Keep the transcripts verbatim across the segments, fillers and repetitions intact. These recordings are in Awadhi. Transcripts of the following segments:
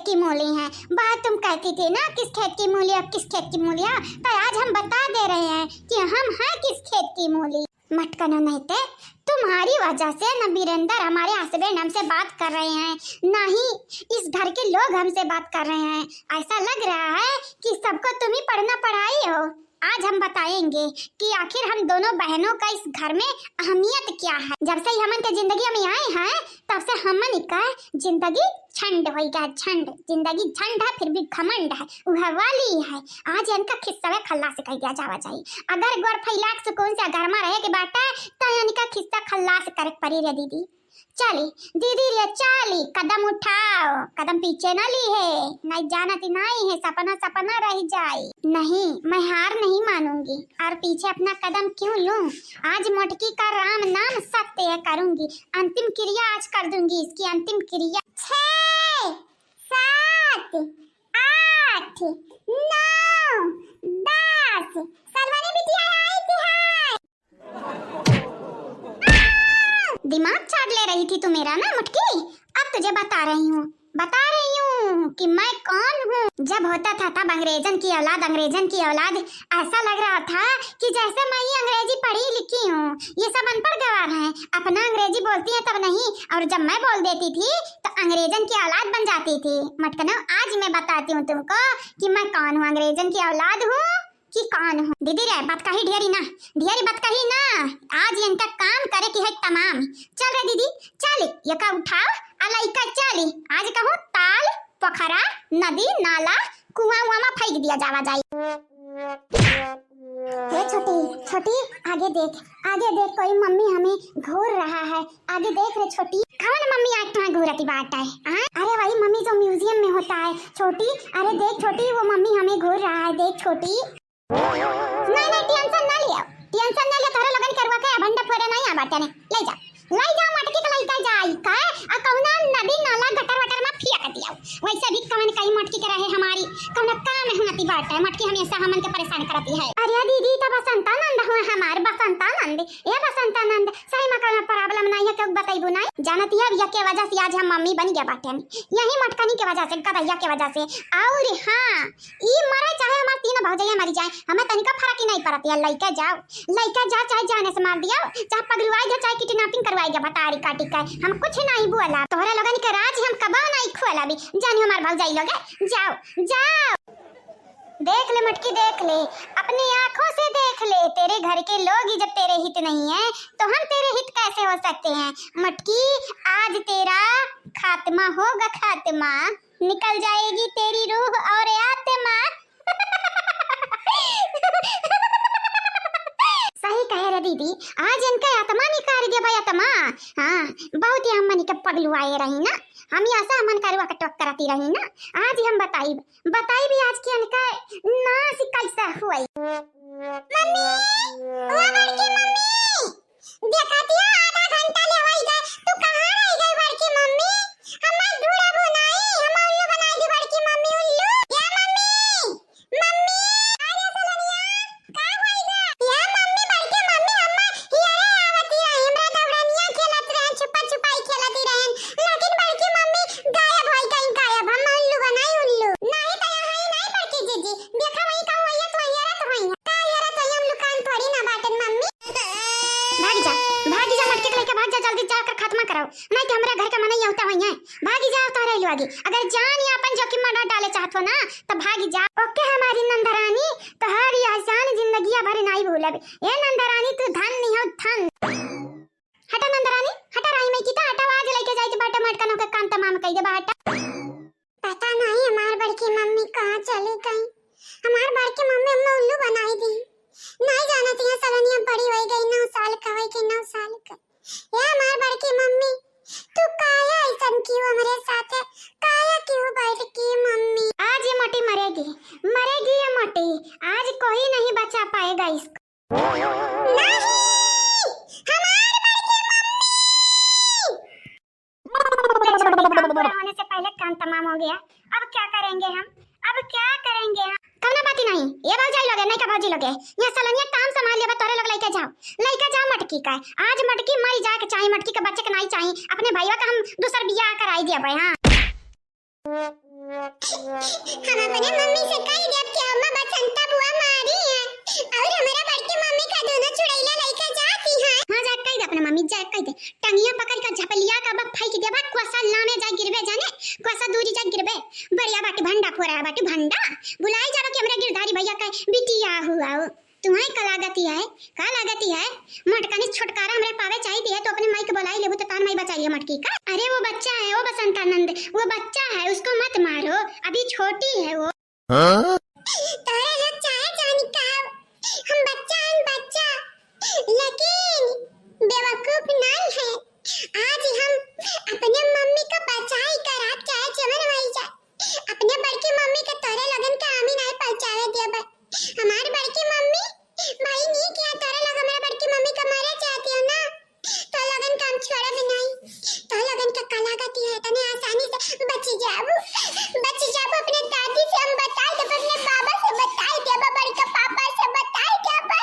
की मूली हैं। बहुत तुम कहती थी ना, किस खेत की मूली हो, किस खेत की मूली हो, तो आज हम बता दे रहे हैं कि हम हैं किस खेत की मूली। मटकनो नहीं थे, तुम्हारी वजह से न वीरेंद्र, हमारे हस्बैंड, हमसे बात कर रहे हैं, ना ही इस घर के लोग हमसे बात कर रहे हैं। ऐसा लग रहा है कि सबको तुम ही पढ़ना पढ़ाई हो। आज हम बताएंगे कि आखिर हम दोनों बहनों का इस घर में अहमियत क्या है। जब से ही हमन के जिंदगी में आए हैं, तब से हमन का जिंदगी झंड होई गया, झंड। जिंदगी झंड है, फिर भी घमंड है, वह वाली है। आज इनका खिस्सा खल्लास कर दिया जावा जाई। अगर गोड़ फैला के सुकून से घर में रहे के बाटे, तो इनका खिस्सा खल्लास करे के पड़ी रे दीदी। चली दीदी रे, चली, कदम उठाओ, कदम पीछे न ली है, नहीं जानत नहीं है, सपना सपना रह जाई। नहीं, मैं हार नहीं मानूंगी, और पीछे अपना कदम क्यों लूं? आज मोटकी का राम नाम सत्य करूंगी, अंतिम क्रिया आज कर दूंगी इसकी अंतिम क्रिया। छः, सात, आठ, नौ, दस। सलमानी बिटिया आई थी, हाय। दिमाग चाट ले रही थी तू मेरा ना मुटकी, अब तुझे बता रही हूँ, बता रही हूँ कि मैं कौन हूँ। जब होता था तब अंग्रेजन की औलाद, अंग्रेजन की औलाद, ऐसा लग रहा था कि जैसे मैं ही अंग्रेजी पढ़ी लिखी हूँ, ये सब अनपढ़ गवार हैं। अपना अंग्रेजी बोलती है तब नहीं, और जब मैं बोल देती थी तो अंग्रेजन की औलाद बन जाती थी। मटकनो, आज मैं बताती हूँ तुमको कि मैं कौन हूँ, अंग्रेजन की औलाद हूँ कि कौन हूँ। दीदी रे, बतकही ढेरी ना, ढेरी बतकही ना, आज इनका काम करे की है तमाम। चल रे दीदी, चली, ये का उठाओ, आ लइका चली, आज कहूँ ताल, पोखरा, नदी, नाला, कुआं उआं में फेंक दिया जावा जाई। हे छोटी, छोटी, आगे देख, आगे देख, कोई मम्मी हमें घूर रहा है, आगे देख रे छोटी। कौन मम्मी आज तुम्हें घूरती बाटे, हाँ? अरे वही मम्मी जो म्यूजियम में होता है छोटी, अरे देख छोटी, वो मम्मी हमें घूर रहा है, देख छोटी। नहीं, नहीं, टेंशन ना लियो, टेंशन ना लियो, तोहरे लोगन के रुआ के अभंडा फोड़े नहीं आ बाटे ने, ले जा, ले जाओ मटकी के लइका जाई का, आ कौना नदी नाला गटर वटर में फेंक दियो। वैसे भी कवन कई मटकी के रहे हमारी, कौनो काम में होती बाटे, मटकी हमेशा हमन के परेशान करती है। अरे दीदी, तो बसंतानंद हुआ हमार, बसंतानंद, ए बसंतानंद, सही में कौनो problem नहीं है, क्यों बतैबू नहीं? जानती है, यह के वजह से आज हम मम्मी बन गया बाटे, यही मटकनी के वजह से, गदैया के वजह से। और हाँ, ई मरे चाहे हमार तीनों भौजैया मरी जाए, हमें तनिका फर्क ही नहीं पड़त है। लइका जाओ, लइका जाओ, चाहे जाने से मार दियो, चाहे पगलवाई दे, चाहे kidnapping करवाई दे, भतारी काटी के, हम कुछ नहीं बोला। तोहरे लोगन के राज हम कबो नहीं खोला भी, जानी हमार भौजाई लोग, जाओ, जाओ। देख ले मटकी, देख ले, अपनी आँखों से देख ले, तेरे घर के लोग ही जब तेरे हित नहीं है, तो हम तेरे हित कैसे हो सकते हैं? मटकी, आज तेरा खात्मा होगा, खात्मा। निकल जाएगी तेरी रूह और आत्मा। सही कहे रे दीदी, आज इनका आत्मा निकाल दे भाई, आत्मा। हाँ, बहुत ही हमन के पगलुआए रही ना, हम ऐसा हमन करुआ के टोक करती रही ना। आज ही हम बताई, बताई भी आज की इनका नाश कैसा हुई। मम्मी, ओ बड़की मम्मी, देखतिया आधा घंटा ले होई गए, तू कहाँ रह गई बड़की मम्मी? हमें ढूंढबू नहीं, हम उल्लू बनाई दी बड़की मम्मी, उल्लू। या मम्मी, मम्मी, अरे सलोनिया, का होई गए? या मम्मी, बड़की मम्मी, हमें हियरे आवती रही, हमरा दौड़निया खेलत रहे, छुपा छुपाई खेलती रहे, लेकिन बड़की मम्मी गायब होई गई, गायब, हम उल्लू बनाई, उल्लू। नहीं तो यहाँ ही नहीं बड़की जीजी, देखा वही का होई है, तो वही रहत होई है। का यार, तो हम लुकान थोड़ी ना बाटन मम्मी। भागी जा, भागी जा, मटकी के लइका, भाग जा, जल्दी जा, ओकर खात्मा कराओ, नहीं तो हमरा घर का मनई औता होई है। भागी जा, तोहरे लोग आगे। अगर जान या अपन जोखिम में ना डाले चाहत हो ना, तो भागी जा। ओके हमारी नंदरानी, तोहरी एहसान जिंदगिया भर नहीं भूलब। ए नंदरानी, तू धन नहीं हो, धन। हटा नंदरानी, हटा राई में की तो हटा, आज लइके जाए के बाटे, मटकनों के काम तमाम कई देबा, हटा। पता नहीं हमार बड़की मम्मी कहाँ चली गई। हमार बड़की मम्मी हमें उल्लू बनाई दी। नहीं जानत यहाँ सलोनिया बड़ी होई गई, नौ साल का होई गई, नौ साल का। ए हमार बड़की मम्मी, तू काहे ऐसन कियो हमरे साथे? काहे कियो बड़की मम्मी? आज ये मोटी मरेगी, मरेगी ये मोटी। आज कोई नहीं बचा पाएगा इसको। नहीं, हमार बड़की मम्मी। छोटी काम पूरा होने से पहले काम तमाम हो गया। अब क्या करेंगे हम? अब क्या करेंगे हम? कौनो बात ही नहीं। ये भौजाई लोगे, नहीं का भौजी लोगे, यहाँ सलोनिया काम संभाल लेबा, तोरे लोग लइके जाओ, लइके जाओ मटकी का। आज मटकी मरी जाए के चाही, मटकी के बच्चे के नहीं चाही, अपने भईवा का हम दूसर बियाह कराई दिया भाई। हाँ। हम अपने मम्मी से कह देब कि अम्मा बसंता बुआ मारी है और हमारा बड़की मम्मी का दोनों चुड़ैला लेके जाती है। हाँ, जा कह दे अपने मम्मी, जा कह दे। टंगिया पकड़ के झपलिया का बा फेंक देबा, कोसा लामे जा गिरबे जाने, कोसा दूरी जा गिरबे। बढ़िया बाटी भंडा फोरा बाटी भंडा। बुलाई जाबा कि हमरे गिरधारी भैया का बिटिया हुआ हो। तुम्हें का लागती है, का लागती है? मटकनी छुटकारा हमरे पावे चाहिए है तो अपने माई के बुलाई लेबू तो तार माई बचाई है मटकी का। अरे वो बच्चा है, वो बसंतानंद, वो बच्चा है, उसको मत मारो, अभी छोटी है वो। हाँ? तोरे लोग चाहे जानी का, हम बच्चा हैं बच्चा, लेकिन बेवकूफ नहीं है। आज हम अपने मम्मी का बचाई कर आप चाहे जवन वही जाए, अपने बड़की मम्मी के तोरे लोगन के आमी नहीं पहुँचावे देबे। हमार बड़की मम्मी, भाई नी किया तोरे लोग हमारे बड़की मम्मी का मारे चाहती हो ना, तो लोगन काम छोड़ब नहीं। तो लोगन के का लागती है, तने आसानी से बच जाबू, बच जाबू। अपने दादी से हम बताई देब, अपने बाबा से बताई देब, बड़का पापा से बताई देब।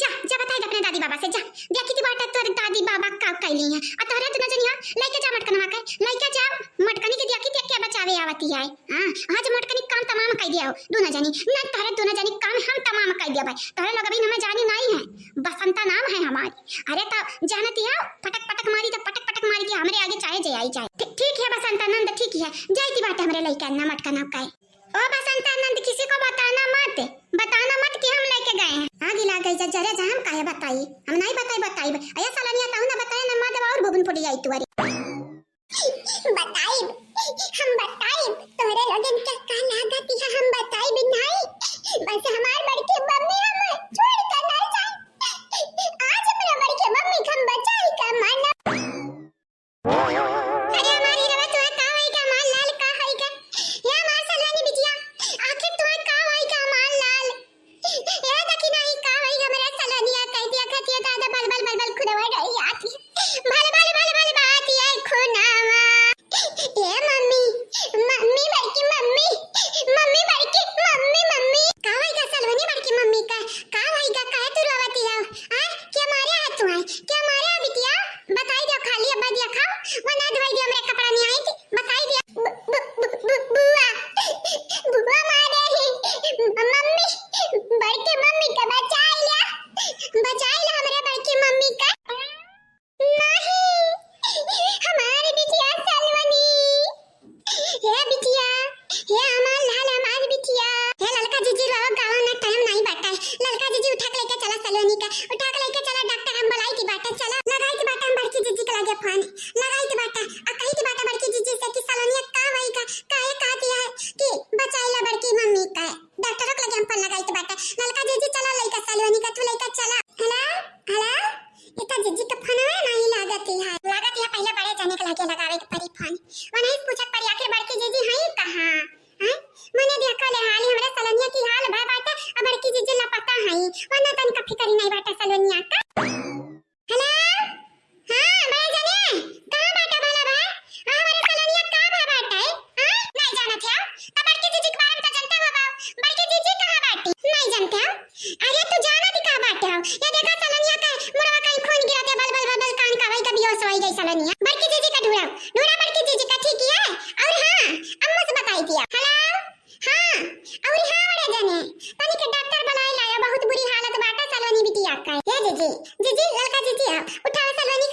जा, जा बताई दे अपने दादी बाबा से, जा। देखी थी बाटा तोर दादी बाबा का कैली है। आ तोहरे दुनो जनिया लइके जा मटकनवा के, लइके जा मटकनी के देखी थी के बचावे आवती है। हाँ, आज मटकनी काम तमाम कइ दिया हो, दुनो जनी। ना तोहरे दुनो जनी काम हम तमाम कइ दिया भाई। तोहरे लोग अभी हमें जानी नहीं है। बसंता नाम है हमारी। अरे तो जानती है, पटक पटक मारी तो पटक पटक मारी के हमरे आगे चाहे जे आई चाहे। ठी-, ठीक है बसंतानंद, ठीक है। जाई थी बाटे हमरे लइके अन्ना मटकना का। ओ बसंतानंद, किसी को बताना मत, बताना मत कि हम लेके गए हैं। आगी लाग गई जा, जरे जा हम काहे बताई, हम नहीं बताई, बताई। अया सलोनिया कहूँ ना बताए ना मत और भुवन फुटी आई तुअरी। बताइब, हम बताइब, तोरे लोगन के का लागत है, हम बताइब नहीं। बस हमार बड़की मम्मी हम छोड़ कर ना जाए। आज अपने बड़की मम्मी के हम बचाई का माना। अरे हमारी रवा, तुहे का होई का हमार लाल, का होई का? हे हमार सलोनी बिटिया, आखिर तुहे का होई का हमार लाल? ए देखी नाही का होई हमरा सलोनिया, कह दिया खतिया दादा बल बल बल बल खुदवा रही आती। बल बल बल बल बात ये खुनावा। ए मम्मी, मम्मी बड़की मम्मी, मम्मी बड़की मम्मी, मम्मी। का होई का सलोनी बड़की मम्मी का? का होई का? काहे तू रोवती है? आ? के मारे है तू है? के मारे है बिटिया? बताई दियो खाली, अब्बा दिया खाओ, वरना धोई दियो हमरे कपड़ा नहीं आई थी। बताई दिया। बु-, बु-, बु-, बु-, बुआ, बुआ मारे ही। मम्मी, बड़की मम्मी के बचाई लिया, बचाई लिया हमरे बड़की मम्मी का। नहीं, हमारी बिटिया सलवनी। हे बिटिया, हे हमार लाल, हमार बिटिया। हे ललका जीजी, रहो गावा ना, टाइम नहीं बाटा है। ललका जीजी उठा के लेके चला सलोनी का, उठा के लेके चला डॉक्टर, हम बुलाई थी बाटा, चला। लगाई थी बाटा हम बड़की जीजी के लगे फोन, लगाई थी बाटा, आ कही थी बाटा बड़की जीजी से कि सलोनिया का वही का, काहे कहा दिया है कि बचाई ला बड़की मम्मी का। डॉक्टर के लगे हम फोन लगाई थी बाटा, ललका जीजी चला लइका सलोनी का, तू लइका चला। हेलो, हेलो। इता जीजी के फोनवा नहीं लागत है। लागत है पहले बड़े जने के लगे लगावे के परी फोन। वो नहीं पूछत परी आखिर बड़की जीजी हैं कहाँ? हैं? मने देखो ले हाली हमरे सलोनिया की हाल भय बाटे, अब बड़की जीजी लापता हैं। वरना तन का फिक्र ही नहीं बाटे सलोनिया का। हेलो? हाँ, बड़े जने, कहाँ बाटे भला भाई? हाँ, हमरे सलोनिया का भय बाटे? हाँ? नहीं जानत है? तो बड़की जीजी के बारे में तो जानते हो बाबू। बड़की जीजी कहाँ बाटी? नहीं जानते हो? अरे तू जाना थी का बाटे हो? ये देखा सलोनिया का मुड़वा का खून गिरा थे, बल बल बल बल कान का वही का बेहोश होई गई सलोनिया। बड़की जीजी का ढूंढा, ढूंढा बड़की जीजी का, ठीक है? और हाँ, अम्मा से बताई दिया। हेलो, हाँ, और हाँ बड़े जने, तनी के डॉक्टर बुलाई लाया, बहुत बुरी हालत बाटे सलोनी बिटिया का। हे जीजी, जीजी, ललका जीजी, आओ, उठाओ सलोनी